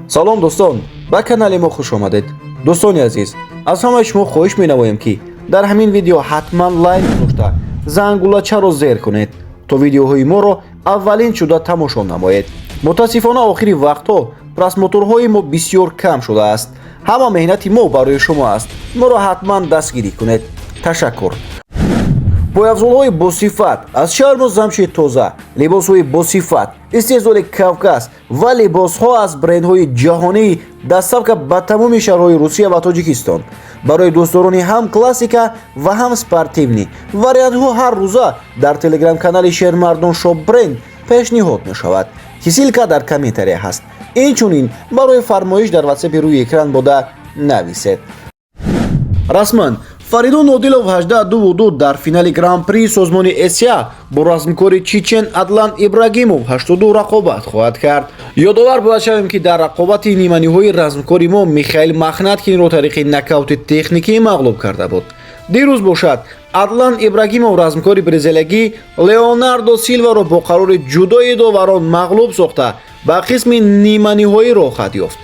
Салом, дӯстон, ба канали мо хуш омадед. Дӯстони азиз, аз ҳамаи шумо хоҳиш менамоем, ки дар ҳамин видео ҳатман лайк гузошта, зангулачаро зер кунед, то видеоҳои моро аввалин шуда тамошо намоед. Мутаассифона, охири вақтҳо просмотрҳои мо бисёр кам шудааст. Ҳама меҳнати мо барои шумо аст, моро ҳатман дастгирӣ кунед. Ташаккур. Пойафзолҳои босифат аз шарму замши тоза, либосҳои босифат истеҳсоли Кавказ ва либосҳо аз брендҳои ҷаҳонӣ, доставка ба тамоми шаҳрҳои Русия ва Тоҷикистон. Барои дӯстдорони ҳам классика ва ҳам спортивный вариантҳо ҳар рӯза дар телеграм-канали Шермардон Шоп Бренд пешниҳод мешавад, ки ссылка дар комментария ҳаст. Инчунин барои фармоиш дар ватсапи рӯи экран буда нависед. Расман, Фаридун Одилов 82,2 дар финали Гран-при созмони ЭСИА бо размкори чечен Адлан Ибрагимов 82 рақобат хоҳад кард. Ёдовар бояд шавем, ки дар рақобати ниманиҳои размкори мо Михаил Махнаткинро тариқи нокаути техникӣ мағлуб карда буд. Дирӯз бошад, Адлан Ибрагимов размкори бразилиягӣ Леонардо Силваро бо қарори ҷудои доварон мағлуб сохта, ба қисми ниманиҳоӣ роҳ ёфт.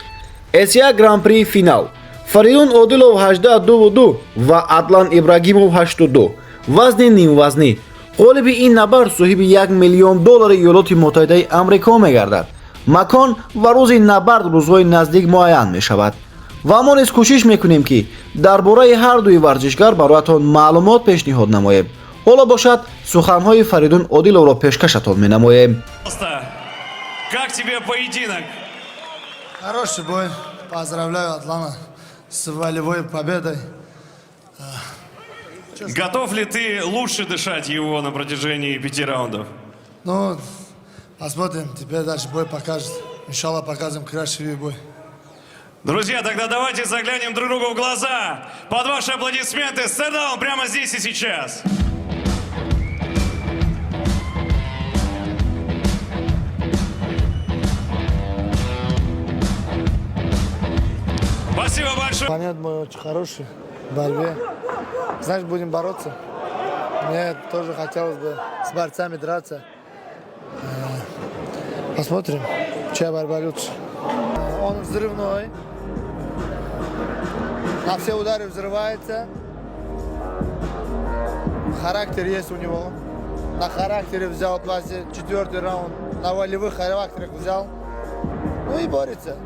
ЭСИА Гран-при финал: Фаридун Одилов 82,2 ва Адлан Ибрагимов 82, вазни нимвазнӣ. Ғолиби ин набард соҳиби 1 миллион доллари Иёлоти Муттаҳидаи Амрико мегардад. Макон ва рӯзи набард рӯзҳои наздик муайян мешавад ва мо низ кӯшиш мекунем, ки дар бораи ҳар дуи варзишгар бароятон маълумот пешниҳод намоем. Ҳоло бошад, суханҳои Фаридун Одиловро пешкашатон менамоем. Как тебе поединок? Хороший бой. Поздравляю Адлана с волевой победой. Готов ли ты лучше дышать его на протяжении пяти раундов? Ну, посмотрим. Теперь дальше бой покажет. Иншаллах, показываем красивый бой. Друзья, тогда давайте заглянем друг другу в глаза. Под ваши аплодисменты стердаун прямо здесь и сейчас. Спасибо большое. Оппонент мой очень хороший в борьбе. Значит, будем бороться. Мне тоже хотелось бы с борцами драться. Посмотрим, чья борьба лучше. Он взрывной. На все удары взрывается. Характер есть у него. На характере взял 24 раунд. На волевых характерах взял. Ну и борется.